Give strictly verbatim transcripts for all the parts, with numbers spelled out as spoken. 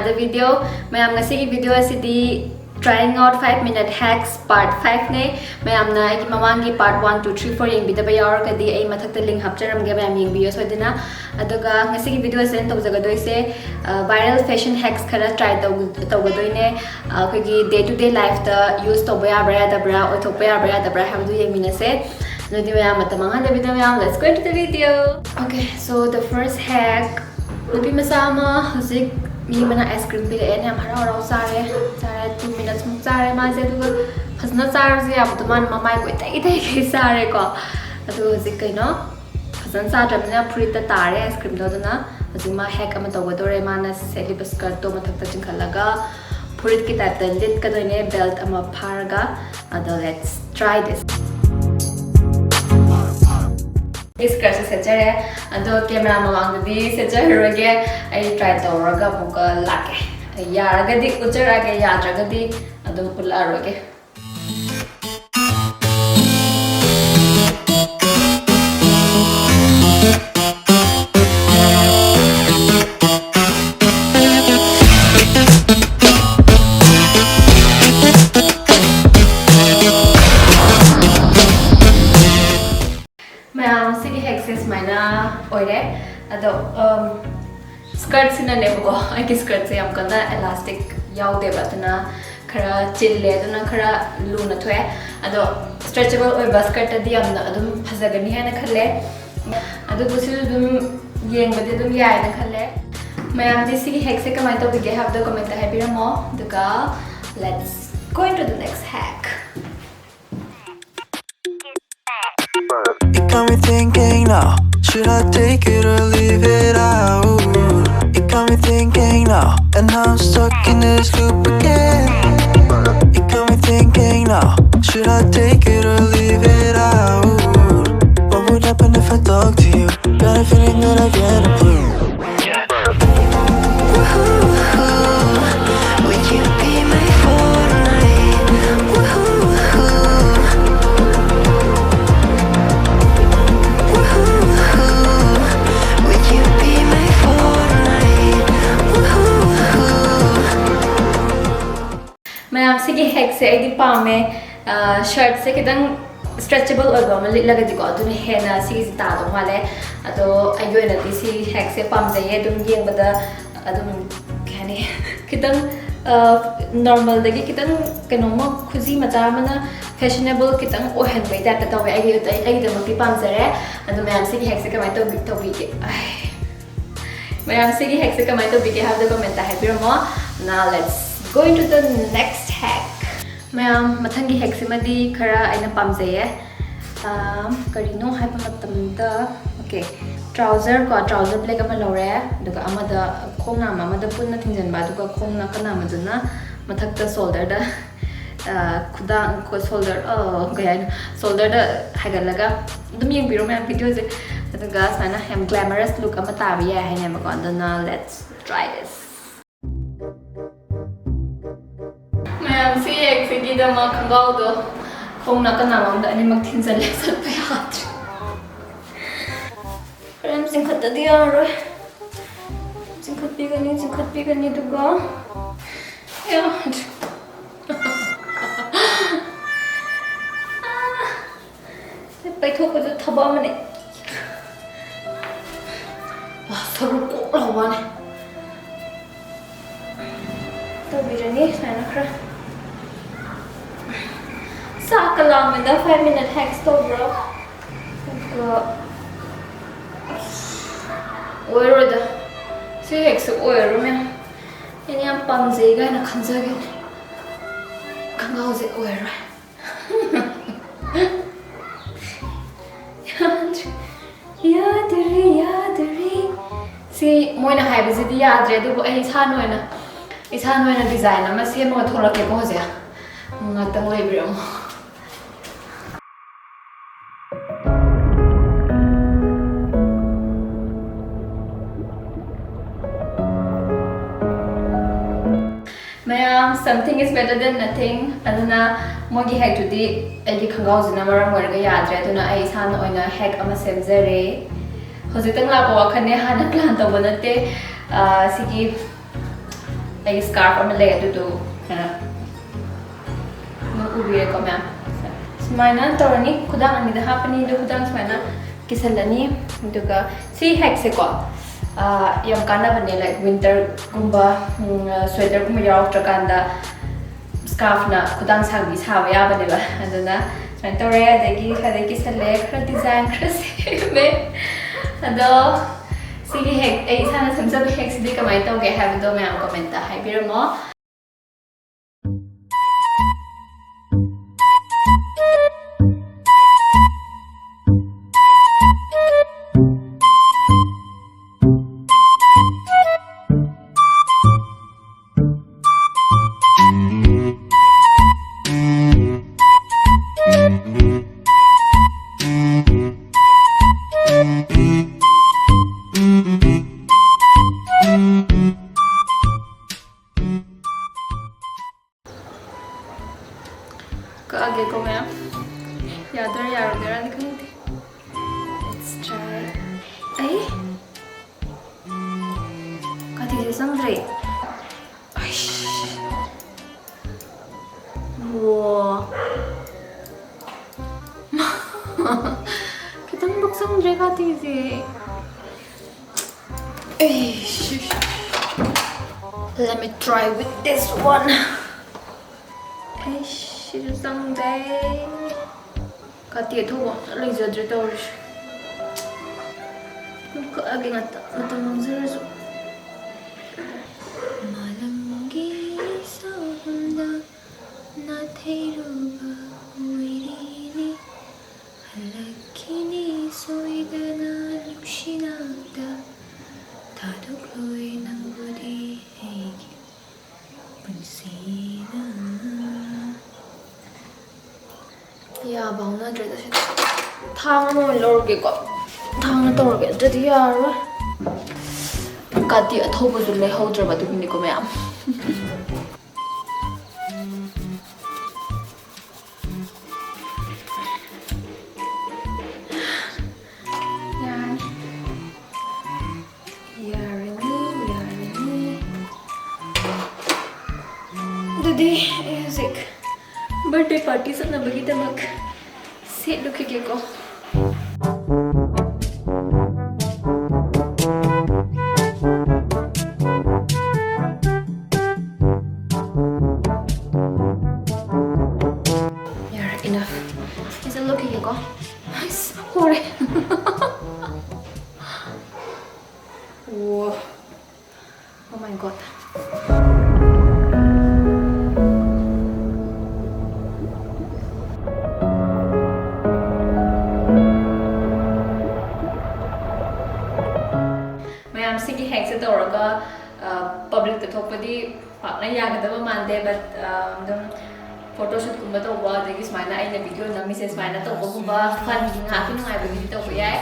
The video, ꯃꯌꯥꯝ, ꯉꯁꯤꯒꯤ video ꯑꯁꯤꯗꯤ trying out five minute hacks part five ꯅꯦ꯫ ꯃꯌꯥꯝꯅ ꯑꯩꯒꯤ ꯃꯃꯥꯡꯒꯤ part one, two, three, four ꯌꯦꯡꯕꯤꯗꯕ ꯌꯥꯎꯔꯒꯗꯤ ꯑꯩ ꯃꯊꯛꯇ link ꯍꯥꯞꯆꯔꯝꯒꯦ, ꯃꯌꯥꯝ ꯌꯦꯡꯕꯤꯌꯣ ꯁꯣꯏꯗꯅ꯫ ꯑꯗꯨꯒ ꯉꯁꯤꯒꯤ video ꯑꯁꯤꯗ ꯑꯩꯅ ꯇꯧꯖꯒꯗꯣꯏꯁꯦ viral fashion hacks ꯈꯔ try ꯇꯧꯒꯗꯣꯏꯅꯦ꯫ ꯑꯩꯈꯣꯏꯒꯤ day to day life ꯇ use ꯇꯧꯕ ꯌꯥꯕ꯭ꯔꯥ ꯌꯥꯗꯕ꯭ꯔꯥ, ꯑꯣꯏꯊꯣꯛꯄ ꯌꯥꯕ꯭ꯔꯥ ꯌꯥꯗꯕ꯭ꯔꯥ ꯍꯥꯏꯕꯗꯨ ꯌꯦꯡꯃꯤꯟꯅꯁꯦ꯫ ꯑꯗꯨꯗꯤ ꯃꯌꯥꯝ ꯃꯇꯝ ꯃꯥꯡꯍꯟꯗꯕꯤꯗ ꯃꯌꯥꯝ, let's go into the video. Okay, so the first hack, ꯅꯨꯄꯤ ꯃꯆꯥ ꯑꯃ ꯍꯧꯖꯤꯛ ꯃꯤ ꯑꯃꯅ ice cream ꯄꯤꯔꯛꯑꯦꯅ ꯌꯥꯝ ꯍꯔꯥꯎ ꯍꯔꯥꯎ ꯆꯥꯔꯦ꯫ ꯆꯥꯔꯦ, two minutes ꯃꯨꯛ ꯆꯥꯔꯦ ꯃꯥꯁꯦ꯫ ꯑꯗꯨꯒ ꯐꯖꯅ ꯆꯥꯔꯁꯨ ꯌꯥꯕꯗꯣ ꯃꯥꯅ ꯃꯃꯥꯏ ꯀꯣꯏꯇꯩ ꯇꯩꯈꯩ ꯆꯥꯔꯦꯀꯣ꯫ ꯑꯗꯨꯒ ꯍꯧꯖꯤꯛ ꯀꯩꯅꯣ, ꯐꯖꯅ ꯆꯥꯗ꯭ꯔꯕꯅꯤꯅ ꯐꯨꯔꯤꯠꯇ ꯇꯥꯔꯦ ice cream ꯗꯣ꯫ ꯑꯗꯨꯅ ꯍꯧꯖꯤꯛ ꯃꯥ hack ꯑꯃ ꯇꯧꯒꯗꯧꯔꯦ꯫ ꯃꯥꯅ ꯁꯦꯠꯂꯤꯕ skirt ꯇꯣ ꯃꯊꯛꯇ ꯆꯤꯡꯈꯠꯂꯒ ꯐꯨꯔꯤꯠꯀꯤ type ꯇ ꯂꯤꯠꯀꯗꯣꯏꯅꯦ, belt ꯑꯃ ꯐꯥꯔꯒ꯫ ꯑꯗꯣ let's try this. ꯑꯩ skirt ꯁꯦ ꯁꯦꯠꯆꯔꯦ, ꯑꯗꯣ camera ꯃꯃꯥꯡꯗꯗꯤ ꯁꯦꯠꯆꯔꯔꯣꯏꯒꯦ꯫ ꯑꯩ try ꯇꯧꯔꯒ ꯑꯃꯨꯛꯀ ꯂꯥꯛꯀꯦ꯫ ꯌꯥꯔꯒꯗꯤ ꯎꯠꯆꯔꯛꯑꯒꯦ, ꯌꯥꯗ꯭ꯔꯒꯗꯤ ꯑꯗꯨꯝ ꯎꯠꯂꯛꯑꯔꯣꯏꯒꯦ꯫ ꯃꯌꯥꯝ, ꯁꯤꯒꯤ hack ꯁꯦ ꯁꯨꯃꯥꯏꯅ ꯑꯣꯏꯔꯦ꯫ ꯑꯗꯣ, ꯎꯝ, skirt ꯁꯤꯅꯅꯦꯕꯀꯣ, ꯑꯩꯒꯤ skirt ꯁꯦ ꯌꯥꯝ ꯀꯟꯅ elastic ꯌꯥꯎꯗꯦꯕ, ꯑꯗꯨꯅ ꯈꯔ ꯆꯤꯜꯂꯦ, ꯑꯗꯨꯅ ꯈꯔ ꯂꯨꯅ ꯊꯣꯛꯑꯦ꯫ ꯑꯗꯣ stretchable ꯑꯣꯏꯕ skirt ꯇꯗꯤ ꯌꯥꯝꯅ ꯑꯗꯨꯝ ꯐꯖꯒꯅꯤ ꯍꯥꯏꯅ ꯈꯜꯂꯦ꯫ ꯑꯗꯨꯕꯨ ꯁꯤꯁꯨ ꯑꯗꯨꯝ ꯌꯦꯡꯕꯗꯤ ꯑꯗꯨꯝ ꯌꯥꯏꯅ ꯈꯜꯂꯦ꯫ ꯃꯌꯥꯝꯗꯤ ꯁꯤꯒꯤ hack ꯁꯦ ꯀꯃꯥꯏꯅ ꯇꯧꯕꯤꯒꯦ ꯍꯥꯏꯕꯗꯣ comment ꯇ ꯍꯥꯏꯕꯤꯔꯝꯃꯣ꯫ ꯑꯗꯨꯒ let's go into the next hack. It got me thinking now, should I take it or leave it out? It got me thinking now, and now I'm stuck in this loop again. It got me thinking now, should I take it or leave it out? What would happen if I talk to you? Got a feeling that I get a clue. Would you be my Fortnite? Would you be my Fortnite? ꯁꯤꯒꯤ ꯍꯦꯛꯁꯦ ꯑꯩꯗꯤ ꯄꯥꯝꯃꯦ꯫ ꯁꯔꯠꯁꯦ ꯈꯤꯇꯪ ꯁ꯭ꯇ꯭ꯔꯦꯆꯦꯕꯜ ꯑꯣꯏꯕ ꯑꯃ ꯂꯤꯠꯂꯒꯗꯤꯀꯣ, ꯑꯗꯨꯅ ꯍꯦꯟꯅ ꯁꯤꯒꯤꯁꯦ ꯇꯥꯗꯧ ꯃꯥꯜꯂꯦ꯫ ꯑꯗꯣ ꯑꯩꯒꯤ ꯑꯣꯏꯅꯗꯤ ꯁꯤ ꯍꯦꯛꯁꯦ ꯄꯥꯝꯖꯩꯌꯦ꯫ ꯑꯗꯨꯝ ꯌꯦꯡꯕꯗ ꯑꯗꯨꯝ, ꯀꯩ ꯍꯥꯏꯅꯤ, ꯈꯤꯇꯪ ꯅꯣꯔꯃꯦꯜꯗꯒꯤ ꯈꯤꯇꯪ ꯀꯩꯅꯣꯝꯃ, ꯈꯨꯖꯤ ꯃꯆꯥ ꯑꯃꯅ ꯐꯦꯁꯟꯅꯦꯕꯜ ꯈꯤꯇꯪ ꯑꯣꯏꯍꯟꯕꯩ ꯇꯥꯏꯞꯇ ꯇꯧꯋꯦ꯫ ꯑꯩꯒꯤ, ꯑꯩꯒꯤꯗꯃꯛꯇꯤ ꯄꯥꯝꯖꯔꯦ꯫ ꯑꯗꯣ ꯃꯌꯥꯝ, ꯁꯤꯒꯤ ꯍꯦꯛꯁꯦ ꯀꯃꯥꯏꯅ ꯇꯧꯕꯤ-, ꯇꯧꯕꯤꯒꯦ? ꯑꯩ, ꯃꯌꯥꯝ, ꯁꯤꯒꯤ ꯍꯦꯛꯁꯦ ꯀꯃꯥꯏꯅ ꯇꯧꯕꯤꯒꯦ ꯍꯥꯏꯕꯗꯣ comment ꯍꯥꯏꯕꯤꯔꯝꯃꯣ꯫ Now let's go into the next hack. ꯃꯌꯥꯝ, ꯃꯊꯪꯒꯤ ꯍꯦꯛꯁꯤꯃꯗꯤ ꯈꯔ ꯑꯩꯅ ꯄꯥꯝꯖꯩꯌꯦ꯫ ꯑꯥ, ꯀꯔꯤꯅꯣ ꯍꯥꯏꯕ ꯃꯇꯝꯗ, okay, ꯇ꯭ꯔꯥꯎꯖꯔ ꯀꯣ, ꯇ꯭ꯔꯥꯎꯖꯔ ꯕ꯭ꯂꯦꯛ ꯑꯃ ꯂꯧꯔꯦ, ꯑꯗꯨꯒ ꯑꯃꯗ ꯈꯣꯡ ꯅꯥꯝꯃ ꯑꯃꯗ ꯄꯨꯟꯅ ꯊꯤꯡꯖꯤꯟꯕ, ꯑꯗꯨꯒ ꯈꯣꯡ ꯅꯥꯀꯟ ꯅꯥꯝꯃꯗꯨꯅ ꯃꯊꯛꯇ ꯁꯣꯜꯗꯔꯗ, ꯑꯥ, ꯈꯨꯗꯥꯡ, ꯈꯨ-, ꯁꯣꯜꯗꯔ, ꯑꯥ, ꯀꯩ ꯍꯥꯏꯅꯣ, ꯁꯣꯜꯗꯔꯗ ꯍꯥꯏꯒꯠꯂꯒ, ꯑꯗꯨꯝ ꯌꯦꯡꯕꯤꯔꯣ ꯃꯌꯥꯝ ꯚꯤꯗꯤꯑꯣꯁꯦ, ꯑꯗꯨꯒ ꯁꯨꯃꯥꯏꯅ ꯌꯥꯝ glamorous look ꯑꯃ ꯇꯥꯕ ꯌꯥꯏ ꯍꯥꯏꯅꯦꯕꯀꯣ꯫ ꯑꯗꯨꯅ let's try this. ꯃꯌꯥꯝ, ꯁꯤ ꯍꯦꯛꯁꯤꯒꯤꯗꯃꯛ ꯈꯣꯡꯒ꯭ꯔꯥꯎꯗꯣ ꯈꯣꯡ ꯅꯥꯀꯟ ꯅꯥꯝꯃꯗ ꯑꯅꯤꯃꯛ ꯊꯤꯟꯖꯜꯂꯦ, ꯆꯠꯄ ꯌꯥꯗ꯭ꯔꯦ꯫ ꯈꯔ ꯌꯥꯝ ꯆꯤꯡꯈꯠꯇꯗꯤ ꯌꯥꯔꯔꯣꯏ꯫ ꯆꯤꯡꯈꯠꯄꯤꯒꯅꯤ, ꯆꯤꯡꯈꯠꯄꯤꯒꯅꯤ, ꯑꯗꯨꯒ ꯌꯥꯗ꯭ꯔꯦ꯫ ꯄꯩꯊꯣꯛꯄꯁꯨ ꯊꯕꯛ ꯑꯃꯅꯦ꯫ ꯋꯥ, ꯁꯔꯨ ꯀꯣꯛ ꯂꯥꯎꯕꯅꯦ꯫ ꯇꯧꯕꯤꯔꯅꯤ ꯁꯨꯃꯥꯏꯅ ꯈꯔ꯫ ꯆꯥꯛꯀ ꯂꯥꯝꯃꯦꯗ, five minute hacks ꯇꯧꯕ꯭ꯔꯣ? ꯑꯗꯨꯒ ꯑꯁ, ꯑꯣꯏꯔꯣꯏꯗ꯫ ꯁꯤ ꯍꯦꯛꯁꯦ ꯑꯣꯏꯔꯔꯣꯏ ꯃꯌꯥꯝ꯫ ꯑꯩꯅ ꯌꯥꯝ ꯄꯥꯝꯖꯩ ꯀꯥꯏꯅ ꯈꯟꯖꯒꯤꯕꯅꯦ꯫ ꯈꯣꯡꯒ꯭ꯔꯥꯎꯁꯦ ꯑꯣꯏꯔꯔꯣꯏ꯫ ꯌꯥꯗ꯭ꯔꯦ, ꯌꯥꯗꯔꯦ, ꯌꯥꯗꯔꯦ꯫ ꯁꯤ ꯃꯣꯏꯅ ꯍꯥꯏꯕꯁꯤꯗꯤ ꯌꯥꯗ꯭ꯔꯦ, ꯑꯗꯨꯕꯨ ꯑꯩ ꯏꯁꯥꯅ ꯑꯣꯏꯅ, ꯏꯁꯥꯅ ꯑꯣꯏꯅ design ꯑꯃ ꯁꯦꯝꯃꯒ ꯊꯣꯛꯂꯛꯀꯦꯀꯣ ꯍꯧꯖꯤꯛ꯫ ꯉꯥꯛꯇꯪ ꯂꯩꯕꯤꯔꯝꯃꯣ꯫ ꯃꯌꯥꯝ, something is better than nothing꯫ ꯑꯗꯨꯅ ꯃꯣꯏꯒꯤ ꯍꯦꯛꯇꯨꯗꯤ ꯑꯩꯒꯤ ꯈꯣꯡꯒ꯭ꯔꯥꯎꯁꯤꯅ ꯃꯔꯝ ꯑꯣꯏꯔꯒ ꯌꯥꯗ꯭ꯔꯦ, ꯑꯗꯨꯅ ꯑꯩ ꯏꯁꯥꯅ ꯑꯣꯏꯅ ꯍꯦꯛ ꯑꯃ ꯁꯦꯝꯖꯔꯦ꯫ ꯍꯧꯖꯤꯛꯇꯪ ꯂꯥꯛꯄ ꯋꯥꯈꯜꯅꯦ, ꯍꯥꯟꯅ plan ꯇꯧꯕ ꯅꯠꯇꯦ꯫ ꯑꯥ, ꯁꯤꯒꯤ ꯑꯩꯒꯤ scarf ꯑꯃ ꯂꯩ, ꯑꯗꯨꯗꯣ, ꯑꯥ, ꯎꯕꯤꯔꯦꯀꯣ ꯃꯌꯥꯝ? ꯁꯨꯃꯥꯏꯅ ꯇꯧꯔꯅꯤ꯫ ꯈꯨꯗꯥꯡ ꯑꯅꯤꯗ ꯍꯥꯞꯄꯅꯤ, ꯑꯗꯨ ꯈꯨꯗꯥꯡ ꯁꯨꯃꯥꯏꯅ ꯀꯤꯁꯜꯂꯅꯤ꯫ ꯑꯗꯨꯒ ꯁꯤ hackꯁꯦꯀꯣ, ꯑ, ꯌꯥꯝ ꯀꯥꯟꯅꯕꯅꯦ, like, winterꯒꯨꯝꯕ, ꯎꯝ, sweaterꯒꯨꯝꯕ ꯌꯥꯎꯔꯛꯇ꯭ꯔꯀꯥꯟꯗ scarfꯅ ꯈꯨꯗꯥꯡ ꯁꯥꯡꯕꯤ ꯁꯥꯕ ꯌꯥꯕꯅꯦꯕ꯫ ꯑꯗꯨꯅ ꯁꯨꯃꯥꯏꯅ ꯇꯧꯔꯦ꯫ ꯑꯗꯒꯤ ꯈꯔ ꯀꯤꯁꯜꯂꯦ, ꯈꯔ design ꯈꯔ ꯁꯦꯝꯃꯦ꯫ ꯑꯗꯣ ꯁꯤꯒꯤ hack, ꯑꯩ ꯏꯁꯥꯅ ꯁꯦꯝꯖꯕ hackꯁꯤꯗꯤ ꯀꯃꯥꯏꯅ ꯇꯧꯒꯦ ꯍꯥꯏꯕꯗꯣ ꯃꯌꯥꯝ commentꯇ ꯍꯥꯏꯕꯤꯔꯝꯃꯣ꯫ ꯀꯛꯑꯒꯦꯀꯣ ꯃꯌꯥꯝ꯫ ꯌꯥꯗꯣꯏꯔꯥ ꯌꯥꯔꯣꯏꯗꯣꯏꯔꯥꯗꯤ ꯈꯪꯗꯦ꯫ Let's try. ꯑꯩ ꯀꯥꯇꯤꯁꯦ ꯆꯪꯗ꯭ꯔꯦ꯫ ꯑꯩꯁ꯫ ꯋꯥ꯫ ꯈꯤꯇꯪꯕꯨꯛ ꯆꯪꯗ꯭ꯔꯦ ꯀꯥꯇꯤꯁꯦ꯫ ꯑꯩꯁ꯫ Let me try with this one. ꯑꯩꯁ, ꯁꯤꯁꯨ ꯆꯪꯗꯦ꯫ ꯀꯥꯇꯤ ꯑꯊꯧꯕ ꯑꯝꯇ ꯂꯩꯖꯗ꯭ꯔꯦ ꯇꯧꯔꯤꯁꯦ꯫ ꯑꯗꯨꯝ ꯀꯛꯑꯒꯦ ꯉꯥꯛꯇ, ꯃꯇꯝ ꯃꯥꯡꯖꯔꯁꯨ꯫ ꯃꯥꯂꯪꯒꯤ ꯁꯥꯐꯝꯗ ꯅꯥꯊꯩꯔꯨꯕ ꯑꯣꯏꯔꯤꯅꯤ꯫ ꯍꯜꯂꯛꯈꯤꯅꯤ ꯁꯣꯏꯗꯅ ꯅꯨꯡꯁꯤꯅꯕꯗ, ꯊꯥꯗꯣꯛꯂꯣꯏ ꯅꯪꯕꯨꯗꯤ ꯑꯩꯒꯤ ꯄꯨꯟꯁꯤꯅ꯫ ꯌꯥꯕ ꯍꯧꯅꯗ꯭ꯔꯦꯗ ꯁꯤꯗ꯫ ꯊꯥꯡ ꯑꯃ ꯑꯣꯏꯅ ꯂꯧꯔꯒꯦꯀꯣ꯫ ꯊꯥꯡꯅ ꯇꯧꯔꯒꯦ, ꯅꯠꯇ꯭ꯔꯗꯤ ꯌꯥꯔꯔꯣꯏ꯫ ꯀꯥꯇꯤ ꯑꯊꯧꯕꯁꯨ ꯂꯩꯍꯧꯗ꯭ꯔꯕ ꯑꯗꯨꯒꯤꯅꯤꯀꯣ ꯃꯌꯥꯝ꯫ ꯌꯥꯔꯅꯤ꯫ ꯌꯥꯔꯅꯤ, ꯌꯥꯔꯅꯤ꯫ ꯑꯗꯨꯗꯤ ꯑꯩ ꯍꯧꯖꯤꯛ Birthday party ꯆꯠꯅꯕꯒꯤꯗꯃꯛ ꯁꯦꯠꯂꯨꯈꯤꯒꯦꯀꯣ꯫ ꯌꯥꯔꯦ, enough. ꯑꯩ ꯆꯠꯂꯨꯈꯤꯒꯦꯀꯣ꯫ ꯑꯁ, ꯍꯣꯔꯦ꯫ ꯑꯣ꯫ Oh my God. ꯃꯌꯥꯝ, ꯁꯤꯒꯤ ꯍꯦꯛꯁꯦ ꯇꯧꯔꯒ, ꯑ, ꯄꯕ꯭ꯂꯤꯛꯇ ꯊꯣꯛꯄꯗꯤ ꯄꯥꯛꯅ ꯌꯥꯒꯗꯕ ꯃꯥꯟꯗꯦ, but, ꯑ, ꯑꯗꯨꯝ ꯐꯣꯇꯣ ꯁꯨꯠꯀꯨꯝꯕ ꯇꯧꯕ, ꯑꯗꯒꯤ ꯁꯨꯃꯥꯏꯅ ꯑꯩꯅ ꯚꯤꯗꯤꯑꯣ ꯅꯝꯃꯤꯁꯦ ꯁꯨꯃꯥꯏꯅ ꯇꯧꯕꯒꯨꯝꯕ, ꯐꯟꯒꯤ ꯉꯥꯏꯍꯥꯛꯀꯤ ꯅꯨꯡꯉꯥꯏꯕꯒꯤꯗꯤ ꯇꯧꯕ ꯌꯥꯏ꯫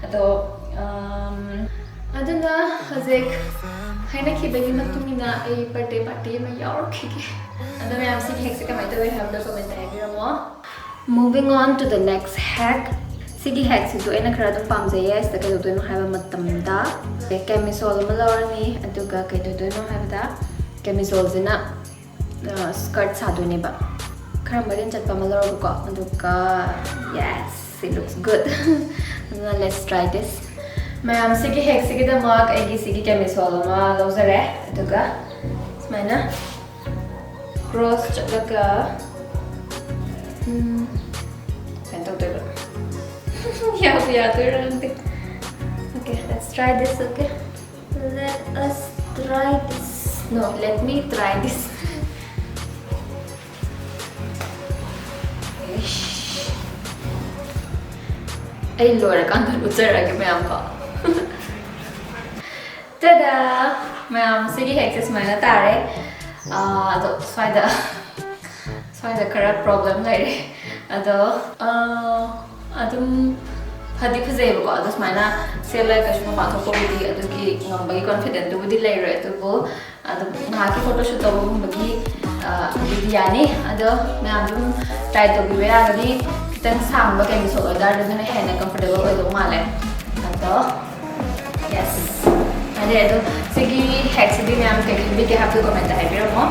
ꯑꯗꯣ, ꯑꯝ, ꯑꯗꯨꯅ ꯍꯧꯖꯤꯛ ꯍꯥꯏꯅꯈꯤꯕꯒꯤ ꯃꯇꯨꯡ ꯏꯟꯅ ꯑꯩ ꯕꯥꯔꯗꯦ ꯄꯥꯔꯇꯤ ꯑꯃ ꯌꯥꯎꯔꯛꯈꯤꯒꯦ꯫ ꯑꯗꯣ ꯃꯌꯥꯝ, ꯁꯤꯒꯤ ꯍꯦꯛꯁꯦ ꯀꯃꯥꯏꯅ ꯇꯧꯋꯤ ꯍꯥꯏꯕꯗꯣ comment ꯍꯥꯏꯕꯤꯔꯝꯃꯣ꯫ Moving on to the next hack. ꯁꯤꯒꯤ ꯍꯦꯛꯁꯤꯁꯨ ꯑꯩꯅ ꯈꯔ ꯑꯗꯨꯝ ꯄꯥꯝꯖꯩꯌꯦ꯫ ꯁꯤꯗ ꯀꯩꯗꯧꯗꯣꯏꯅꯣ ꯍꯥꯏꯕ ꯃꯇꯝꯗ, ꯀꯦꯃꯤꯁꯣꯜ ꯑꯃ ꯂꯧꯔꯅꯤ, ꯑꯗꯨꯒ ꯀꯩꯗꯧꯗꯣꯏꯅꯣ ꯍꯥꯏꯕꯗ, ꯀꯦꯃꯤꯁꯣꯜꯁꯤꯅ, ꯑ, ꯁ꯭ꯀꯔꯠ ꯁꯥꯗꯣꯏꯅꯦꯕ꯫ ꯈꯔ ꯃꯔꯤꯟ ꯆꯠꯄ ꯑꯃ ꯂꯧꯔꯒꯀꯣ, ꯑꯗꯨꯒ, yes, it looks good. ꯑꯗꯨꯅ let's try this. ꯃꯌꯥꯝ, ꯁꯤꯒꯤ ꯍꯦꯛꯁꯤꯒꯤꯗꯃꯛ ꯑꯩꯒꯤ ꯁꯤꯒꯤ ꯀꯦꯃꯤꯁꯣꯜ ꯑꯃ ꯂꯧꯖꯔꯦ, ꯑꯗꯨꯒ ꯁꯨꯃꯥꯏꯅ ꯀ꯭ꯔꯣꯁ ꯆꯠꯂꯒ, ꯎꯝ, ꯀꯩꯅꯣ ꯇꯧꯗꯣꯏꯕ꯫ ꯌꯥꯕꯨ ꯌꯥꯗꯣꯏꯔꯥ ꯈꯪꯗꯦ꯫ Okay, let's try this, okay? Let us try this. No, let me try this. ꯏꯁ꯫ ꯑꯩ ꯂꯣꯏꯔꯀꯥꯟꯗ ꯎꯠꯆꯔꯛꯑꯒꯦ ꯃꯌꯥꯝ ꯀꯣ꯫ ꯇꯗꯥ! ꯃꯌꯥꯝ, ꯁꯤꯒꯤ ꯍꯦꯛꯁꯦ ꯁꯨꯃꯥꯏꯅ ꯇꯥꯔꯦ꯫ ꯑꯥ, ꯑꯗꯣ ꯁ꯭ꯋꯥꯏꯗ, ꯁ꯭ꯋꯥꯏꯗ ꯈꯔ ꯄ꯭ꯔꯣꯕ꯭ꯂꯦꯝ ꯂꯩꯔꯦ꯫ ꯑꯗꯣ, ꯑꯥ, ꯑꯗꯨꯝ ꯐꯗꯤ ꯐꯖꯩꯌꯦꯕꯀꯣ꯫ ꯑꯗꯣ ꯁꯨꯃꯥꯏꯅ ꯁꯦꯠꯂꯒ ꯀꯩꯁꯨ ꯃꯄꯥꯟ ꯊꯣꯛꯄꯕꯨꯗꯤ ꯑꯗꯨꯒꯤ ꯉꯝꯕꯒꯤ ꯀꯣꯟꯐꯤꯗꯦꯟꯠꯇꯨꯕꯨꯗꯤ ꯂꯩꯔꯣꯏ, ꯑꯗꯨꯕꯨ ꯑꯗꯨꯝ ꯉꯥꯏꯍꯥꯛꯀꯤ ꯐꯣꯇꯣ ꯁꯨꯠ ꯇꯧꯕꯒꯨꯝꯕꯒꯤ, ꯑ, ꯑꯗꯨꯗꯤ ꯌꯥꯅꯤ꯫ ꯑꯗꯣ ꯃꯌꯥꯝ ꯑꯗꯨꯝ ꯇ꯭ꯔꯥꯏ ꯇꯧꯕꯤꯕ ꯌꯥꯒꯅꯤ꯫ ꯈꯤꯇꯪ ꯁꯥꯡꯕ ꯀꯦꯃꯤꯁꯣꯜ ꯑꯣꯏꯇꯥꯔꯗꯤ ꯑꯗꯨꯅ ꯍꯦꯟꯅ ꯀꯝꯐꯣꯔꯇꯦꯕꯜ ꯑꯣꯏꯗꯧ ꯃꯥꯜꯂꯦ꯫ ꯑꯗꯣ, yes꯫ ꯑꯗꯩ ꯑꯗꯣ ꯁꯤꯒꯤ ꯍꯦꯛꯁꯤꯗꯤ ꯃꯌꯥꯝ ꯀꯩ ꯈꯟꯕꯤꯒꯦ ꯍꯥꯏꯕꯗꯣ ꯀꯃꯦꯟꯇ ꯍꯥꯏꯕꯤꯔꯝꯃꯣ꯫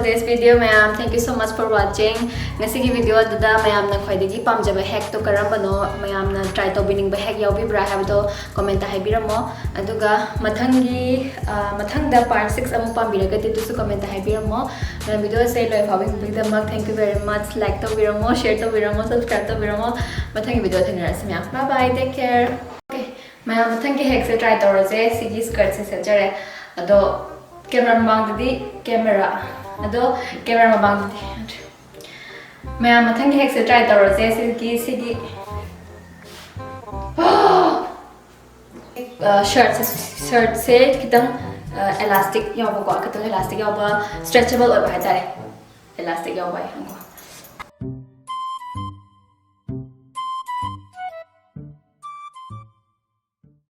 This video, ꯃꯌꯥꯝ, thank you so much for watching. ꯉꯁꯤꯒꯤ video ꯑꯗꯨꯗ ꯃꯌꯥꯝꯅ ꯈ꯭ꯋꯥꯏꯗꯒꯤ ꯄꯥꯝꯖꯕ hackꯇꯣ ꯀꯔꯝꯕꯅꯣ, ꯃꯌꯥꯝꯅ try ꯇꯧꯕꯤꯅꯤꯡꯕ hack ꯌꯥꯎꯕꯤꯕ꯭ꯔꯥ ꯍꯥꯏꯕꯗꯣ commentꯇ ꯍꯥꯏꯕꯤꯔꯝꯃꯣ꯫ ꯑꯗꯨꯒ ꯃꯊꯪꯒꯤ, ꯑ, ꯃꯊꯪꯗ part six ꯑꯃꯨꯛ ꯄꯥꯝꯕꯤꯔꯒꯗꯤ ꯑꯗꯨꯁꯨ commentꯇ ꯍꯥꯏꯕꯤꯔꯝꯃꯣ꯫ ꯃꯌꯥꯝ, videoꯁꯦ ꯂꯣꯏ ꯐꯥꯎꯕꯤꯕꯒꯤꯗꯃꯛ thank you very much. Like ꯇꯧꯕꯤꯔꯝꯃꯣ, share ꯇꯧꯕꯤꯔꯝꯃꯣ, subscribe ꯇꯧꯕꯤꯔꯝꯃꯣ꯫ ꯃꯊꯪꯒꯤ video ꯊꯦꯡꯅꯔꯁꯤ ꯃꯌꯥꯝ꯫ Bye bye, take care. Okay, ꯃꯌꯥꯝ, ꯃꯊꯪꯒꯤ hackꯁꯦ try ꯇꯧꯔꯁꯦ꯫ ꯁꯤꯒꯤ skirtꯁꯦ ꯁꯦꯠꯆꯔꯦ꯫ ꯑꯗꯣ camera ꯃꯃꯥꯡꯗꯗꯤ camera, ꯑꯗꯣ camera ꯃꯃꯥꯡꯗꯗꯤ꯫ ꯃꯌꯥꯝ, ꯃꯊꯪꯒꯤ hackꯁꯦ try ꯇꯧꯔꯁꯦ꯫ ꯁꯤꯒꯤ, ꯁꯤꯒꯤ, ꯑ, shirtꯁꯦ, shirtꯁꯦ ꯈꯤꯇꯪ, ꯑ, elastic ꯌꯥꯎꯕꯀꯣ, ꯈꯤꯇꯪ elastic ꯌꯥꯎꯕ, stretchable ꯑꯣꯏꯕ ꯍꯥꯏꯇꯥꯔꯦ꯫ Elastic ꯌꯥꯎꯕ ꯍꯥꯏ, ꯉꯥꯏꯈꯣ꯫